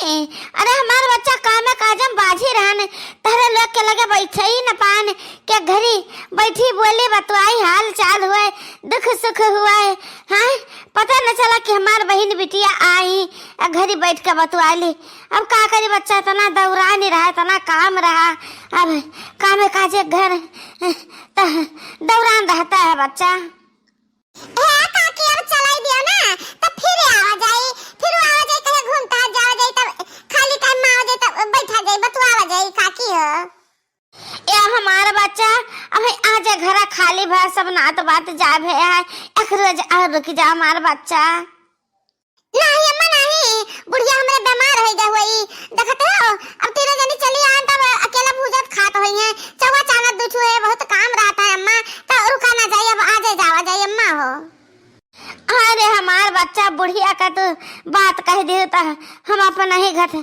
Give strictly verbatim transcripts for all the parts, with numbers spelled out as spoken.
अरे हमार बच्चा कामे काजम बाझी रहन, तहरे लोग के लगे बैठे ही न पान, के घरी बैठी बोली बतवाई हाल चाल हुए, दुख सुख हुए, हाँ, पता न चला कि हमार बहिन बिटिया आई, आ घरी बैठ के बतवाई ली। अब का करी बच्चा, इतना दौरान ही रहा, इतना काम रहा, अब कामे काजे घर, त दौरान रहता है बच्चा। ए काकी, अब चलाई दियो ना, तब फिर आवा जाई, फिर आवा जाई, कहीं घूमता जावा जाई, तब खाली टाइम में आवा जाई, तब बैठा जाई, बतुआवा जाई, काकी हो। ए हमार बच्चा, अब आज घरा खाली भा, सब नात बात जा भे है, एक रोज और रुक जा हमार बच्चा। नहीं अम्मा, नहीं, बुढ़िया हमरे बीमार होइ गए हुई। देखते हो, अब तीनों जनी चली आन, तब अकेला भूजत खात हुई हैं। चौवा चानत दुठू है, बहुत काम रहता है अम्मा, तो रुका ना जाई, अब आजे जावा जाई अम्मा हो। अरे हमार बच्चा, बुढ़िया का तू बात कह दियो, तो हम अपन ही घट,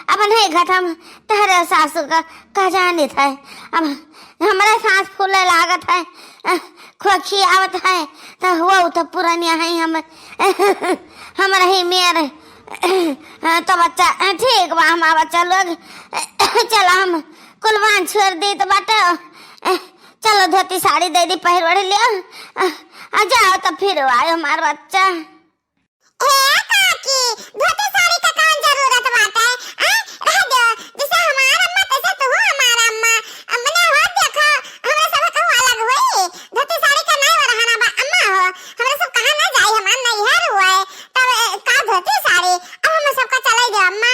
अपन ही घट हम तहरे सासू का, का जानित है। अब हमरे सांस फूले लागत है, अ, खोखी आवत है, त वो तो पुरनिया है हम, हमरा ही मेर, अ, तो बच्चा, अ, ठीक बा, हमार बच्चा लोग, चला हम कुलवान छोड़ दी तो बाटे, अ, चलो धोती साड़ी दे दी, पहिर ओढ़ लियो, अ, आ जाओ तो फिर आयो हमार बच्चा। ए काकी, धोती साड़ी का कौन जरूरत बाटे? आ, रह दो, जैसे हमार अम्मा तैसे तू हमार अम्मा। अम्मा ने हो देखो, हमरा सब कहूँ अलग होई। धोती साड़ी का नहीं रहना बा अम्मा हो। हमरा सब कहाँ ना जाई, हमार नैहर हुए। तब ए, का धोती साड़ी? अब हम सबका चलाई दे अम्मा।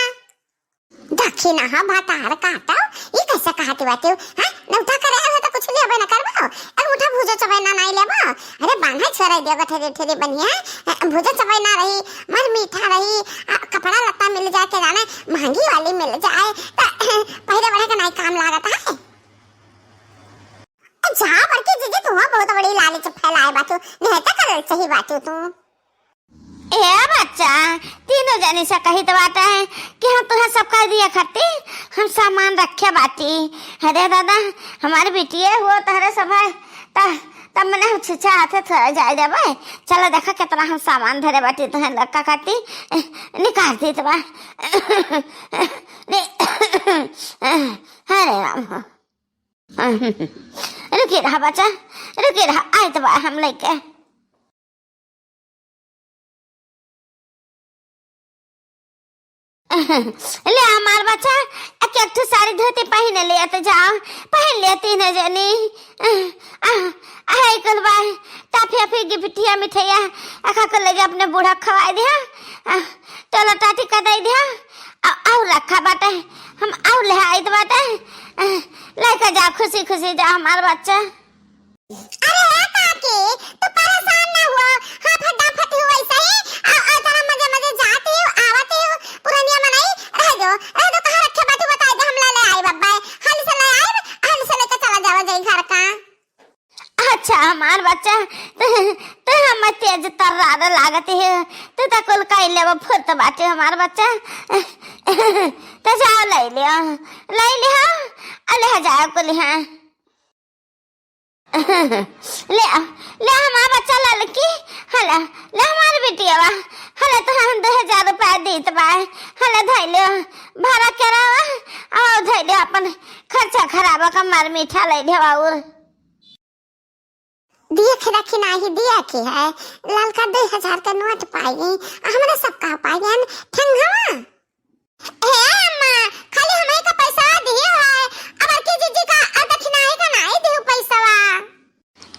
दखिना ह भतार काटो, ई कैसे कहत बाटे? हैं? नौता करे हो तो कुछ लेबे न करबो? एक मुठा भूजो चबैना नाई लेबो? अरे बान्हे छोड़े दियो गठरी ठेरी बनिया, भूजो चबैना रही, मर मीठा रही, आ, कपड़ा लत्ता मिल जाए के जाने महंगी वाली मिल जाए, त पहिरे बढ़े के नाई काम लागत है। ए, जा बड़की जीजी, तू बहुत बड़ी लालच फैलाए बाटू, नहीं तो कर सही बाटू तू। ए बच्चा, तीनों जनी से कहित बाटे कि हम तुहे सब कह दिए खती, हम सामान रखे बाटी। अरे दादा, हमार बिटिये हुआ तहरे सब है, त, तब मने हम छुच्छा हाथे थोड़ा जाए देबे। चलो देखा कितना हम सामान धरे बाटी तुहे लड़का खाती, निकाल दीत बा। नि-, अरे राम हो। रुकी रहा बच्चा, रुकी रहा, आइत बा हम लइके। ले हमार बच्चा, एक, एक ठो साड़ी धोती पहिन लिया तो जाओ, पहिन लिया तीनों जनी। आ, आ, आ, कुल बा, टाफी, आफी, गिफ्टिया, मिठाइया, अखा को लेके अपने बूढ़ा खवाई दिया। आ, टोला टाटी का दे दिया। आ, और रखा बाटे, हम और ले आइत बाटे। आ, लेके जा, खुशी खुशी जा हमार बच्चा। अरे हे काकी, तू परेशान ना हुआ, हाँ फटा फटी हुआ ऐसे ही, आ, आ, जरा मजे मजे जाती हूँ, आवती हूँ, पुरनिया मनई, रह दो, रह दो, कहाँ रखे बाटू बताई दे, हम ला ले आई बब्बा, हाल से ले आई, हाल से लेके चला जावा जाई घर का। अच्छा हमार बच्चा, तू, तू हम तेज तर्रार लागत है, तू तो कुल कई लेबो फुर्त बाटे हमार बच्चा, तो जाओ ले लियो, ले लियो, आ ले जाओ कुल यहाँ। ले आ, ले हमार बच्चा ललकी, हला, ले हमार बिटियावा, हला तो हम दो हजार रुपया देत बा, हला धइले, भाड़ा करावा, आओ धइले अपन खर्चा खराबा का मार मीठा ले लेवा और। दिया के रखी नाही दिया के है, ललका दो हजार का नोट पाई, आ हमरा सब का पाई, ठंगवा। हे अम्मा, खाली हमही का पैसा दिए है, अब बड़की जीजी का आ दक्षिणाई का नाई दिहु पैसवा।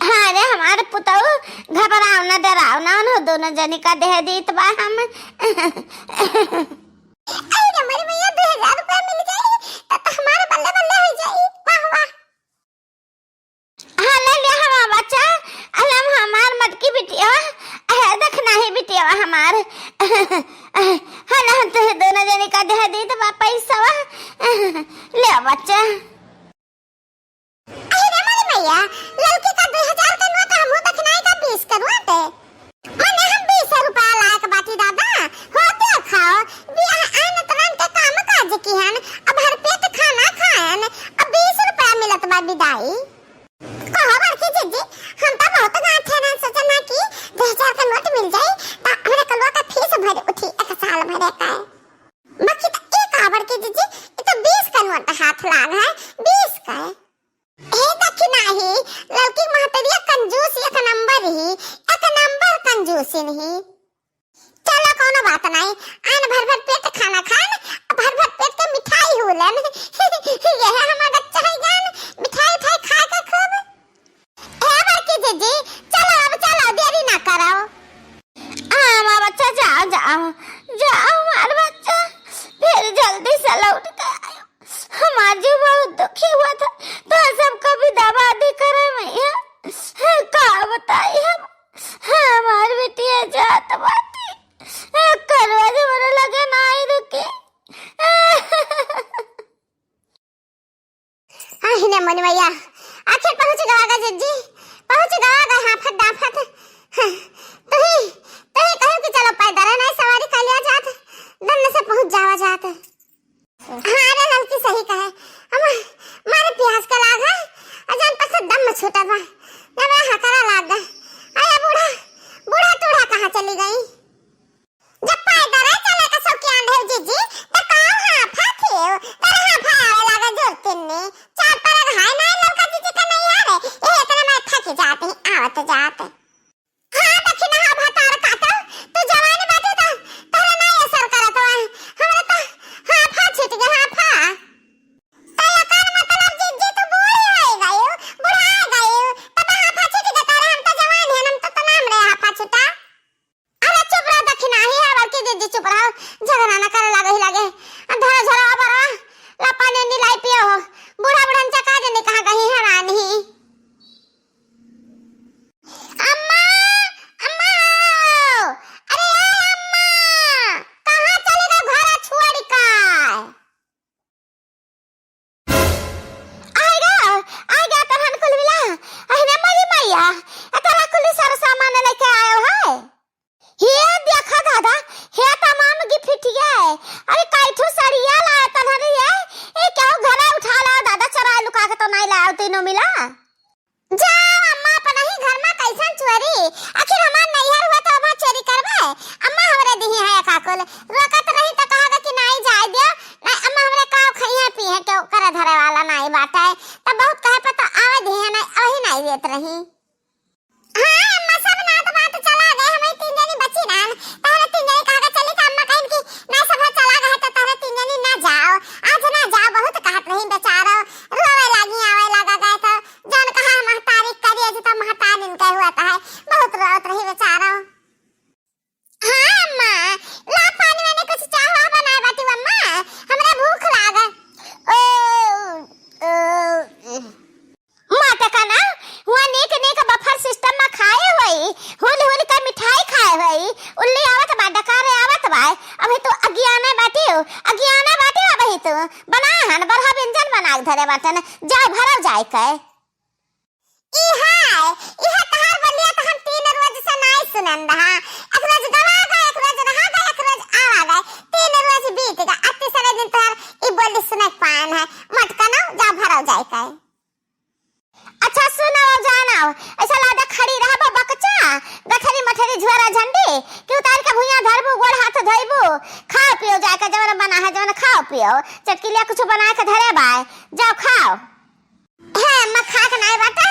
हाँ रे हमार पुतऊ, घबराओ ना, डराओ ना, उन्हों दोनों जनी का दे दीत बा हम। अरे हमारे भैया, दो हजार रुपया मिल जाई, त, त हमार बल्ले बल्ले हो जाई। वाह, वाह। हाँ, ले लिया हमार बच्चा, अलम हमार मटकी बिटिया, अहे, देख नाही बिटिया हमार। हाँ, हम तो दोनों जने का दे दी तो पैसा। ले बच्चा। अरे रे मोरे भैया, ललकी का दो हजार का नोट, हमहू दखिनाई का बीस का नोट। मने हम बीस रुपया लायक बाटी दादा। हो देखो, बियाह आइन तरन के काम काज किहन, अब भर पेट खाना खायन, अब बीस रुपया मिलत बा बिदाई। कहो बड़की जीजी, हम तो बहुत गांठ है ना सोचन ना कि दो हजार का नोट मिल जाई, त हमरे कलवा का फीस भर उठी एक साल भर। देता है। बाकी तो एक आवर के जीजी, ये तो बीस का नोट हाथ लाग है, बीस का। हे दखिनाही, ललकी महतरिया कंजूस एक नंबर ही, एक नंबर कंजूस ही नहीं। चलो, कौनो बात नहीं, आन भर भर पेट खाना खान, भर भर पेट के मिठाई हुलन। यह हमार बच्चा है जान, मिठाई उठाई खाए के खूब। हे बड़की जीजी, चलो अब चलो, देरी ना करो। हाँ, हमार बच्चा, जाओ, जाओ, जाओ, हमार बच्चा, फिर जल्दी से लौट के आयो। हमार जीव बहुत दुखी हुआ था, तो सबका विदा वादी करे में है। का बताई हम, हमार बिटिया जात बाटी, करवा जमाना लगे ना आई रुकी। हाँ, हिने मोनी मैया, आखिर पहुँच गवा गा जिज्जी, पहुँच गवा गा हाफत डाफत। हाँ, तुही, तुही कहो कि चलो पैदल है, नहीं सवारी कर लिया जात, दन्न से पहुँच जावा जात। हाँ रे ललकी सही कहे, हम मारे प्यास का लाग है, अजान पर से दम छूटा बा, जब हकरा लाग गए। अरे बूढ़ा, बूढ़ा टूढ़ा कहाँ चली गई? जब पैदल चले के शौकियान रहे जीजी, त काव हाफा थे, तर हाफा आवे लागे जोर तिन्ने। चार परग हाय ना ललका जीजी का नहीं आवे, ये इतना मैं थक जाते हैं, आवत जात। हाँ, दखिनहा भतार काटो, तू जवान बाटे त, तोहरा ना असर करत बा, हमरा त हाफा छूट गया, हाफा। त एकर मतलब जीजी तू बूढ़ी होई गयू, बुढ़ा गयू, तब हाफा छूट गया, तारे हम त जवान हैं, हम त तनाम रहे हाफा छूटा। अरे चुप रहो दखिनहा, ही है बड़की दीदी, चुप रहो, झगड़ा ना करे लागे ही लागे। आ धरो झरो बरवा, ला पानी उनी लाई पियो हो। बूढ़ा बुढ़न चका जने कहाँ गई है रानी। अम्मा, अम्मा हो, अरे ए अम्मा, कहाँ चली गई घर छोड़ का? आएगा, आएगा तोहन कुल मिला। अरे मोरी मैया, एकरा कुल सारा सामान लेके आयो है। हे देखा दादा, हे तमाम गिफ्ट ये। अरे काई ठो सड़िया लाया तोहन रे ये। ए क्या घरे उठा लाओ दादा, चोरा लुका के तो नहीं लाओ तीनों मिला। जाओ अम्मा, अपना ही घर में कैसन चोरी? आखिर हमार नैहर हुआ तो अब चोरी करबे? अम्मा हमरे दिही है काकुल, रोकत रही तो कहा कि नाई जाए दियो, नाई अम्मा हमरे काव खइहे पीहे के ओकरे धरे वाला नाई बाटे, तब बहुत कहे पर तो आवे दिहे नाई, अही नाई देत रही। हाँ अम्मा, सब नात बात चला गए, हम ही तीन जनी बची रहन, तहरे तीन जनी कहा के चली तो अम्मा कहिन कि ना सब चला गए तो तहरे तीन जनी ना जाओ, आज ना जाओ, बहुत कहत रही बेचारो, रोवे लागी आवे लगा गए तो जौन कहा महतारी करिए जी, तो महतारिन के हुआ तो है, बहुत रोत रही बेचारो। हाँ अम्मा, ला पानी वानी कुछ चाह वाह बनाए बाटी अम्मा, हमरा भूख लाग। ओ, ओ, माँ टकना, हुआ नीक नीक बफर सिस्टम में खाए होई, हुल हुल के मिठाई खाए होई, उल्ली आवत बा, डकारे आवत बा, अभी तू अज्ञाने बाटी हो, अज्ञाने बाटी हो अभी तू, बना हन बरहा व्यंजन बना के धरे बाटन, जाए भरल जाए के। ई हाय, इहे तहार बोलिया त हम तीन रोज से नाई सुनन रहा। एक रोज गवा गए, एक रोज रहा गए, एक रोज आवा गए। तीन रोज बीत गए, आ तीसरे दिन तोहर ई बोली सुने के पान है। मटकनो, जा भरल जाए के। अच्छा सुनो जानो, ऐसा लादा खड़ी रहबो बकचा, गठरी मठरी झुआरा झंडी, कि उतार के भुइयां धरबू, गोड़ हाथ धोइबू, खाओ पियो जाए के, जवन बना है जवन खाओ पियो, चटकिलिया कुछ बना के धरे बाय, जाओ खाओ। हे अम्मा, खाक नाय बाटे,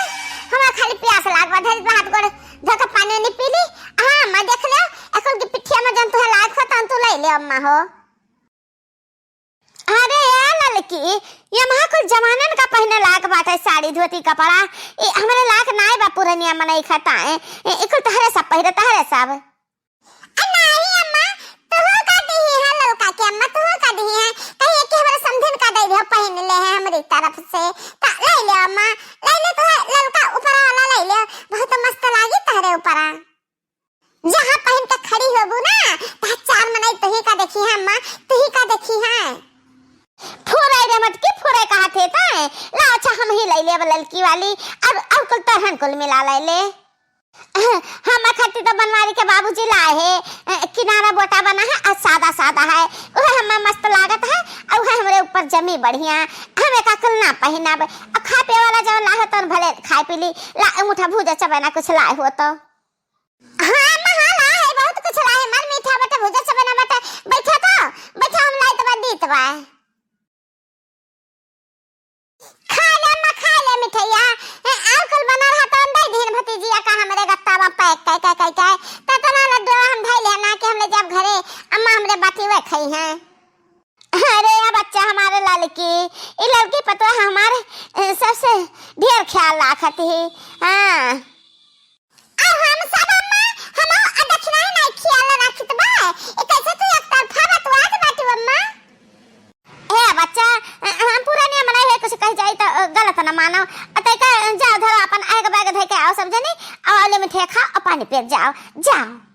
हमरा खाली प्यास लाग बा, धरी हाथ गोड़ धो के पानी उनी पी ली। हाँ अम्मा, देख ले, अकुल की पिठिया में जौन तुहे लायक हो, तौन तू ले ले अम्मा हो। अरे ए ललकी, ये अम्मा कुल जवानन का पहिने लायक बाटे साड़ी धोती कपड़ा, ए हमरे लायक नाय बा पुरनिया मनई खटाए, ए, ए कुल तहरे सब पहिरे, तहरे सब। आ नाही अम्मा, तुहू का दिही है ललका के अम्मा, तुहू का दिही है। कहिए कि हमरा समधिन का दे दियो, पहिन ले है हमरी तरफ से। ता ले ले अम्मा, ले ले तो है ललका ऊपर वाला ले ले, बहुत मस्त लागी तहरे ऊपरा। जहाँ पहिन के खड़ी होबू ना, तहाँ चार मनई तुही का देखी है अम्मा, तुही का देखी है। फुरे रे मटकी, फुरे कहा थे ताए। ला अच्छा हम ही ले ले ललकी वाली, अब, अब कुल तहन कुल मिला ले ले। हम खातिर तो बनवारी के बाबूजी लाए है, अ, किनारा बोटा बना है और सादा सादा है, वह हमें मस्त लागत है और वह हमरे ऊपर जमी बढ़िया। हम एका कुल ना पहिनाब। और खाए पिए वाला जवन लाए हो तवन भले खाए पी ली, ला अंगूठा भूजा चबेना कुछ लाए हो तो। हाँ अम्मा, हाँ लाए है, बहुत कुछ लाए है, मर मीठा बटे, भूजा चबेना बटे, बैठा वाह। खा ले अम्मा, खा ले मिठैया। ए, और कुल बनल है तो दे दीन भतीजिया का हमरे गत्ता में पैक कै कै कै कै। त इतना लड्डू हम धई ले ना कि हम ले जब घरे अम्मा हमरे बाटी वे खई हैं। अरे या बच्चा हमारे ललकी, ई ललकी पतोह हमारे, ए, सबसे ढेर ख्याल राखत ही। हाँ। और हम सब अम्मा, हम आ दक्षिणा ही नहीं ख्याल राखत बा। ई कैसे तू एक तरफा बतवात बाटू अम्मा? हे बच्चा, हम पुरानिया मनई है, कुछ कह जाई तो गलत न मानो। अतः का जाओ, धरो अपन आग बैग धइ के आओ सब जनी, और ले मिठाई खाओ और पानी पिए जाओ, जाओ।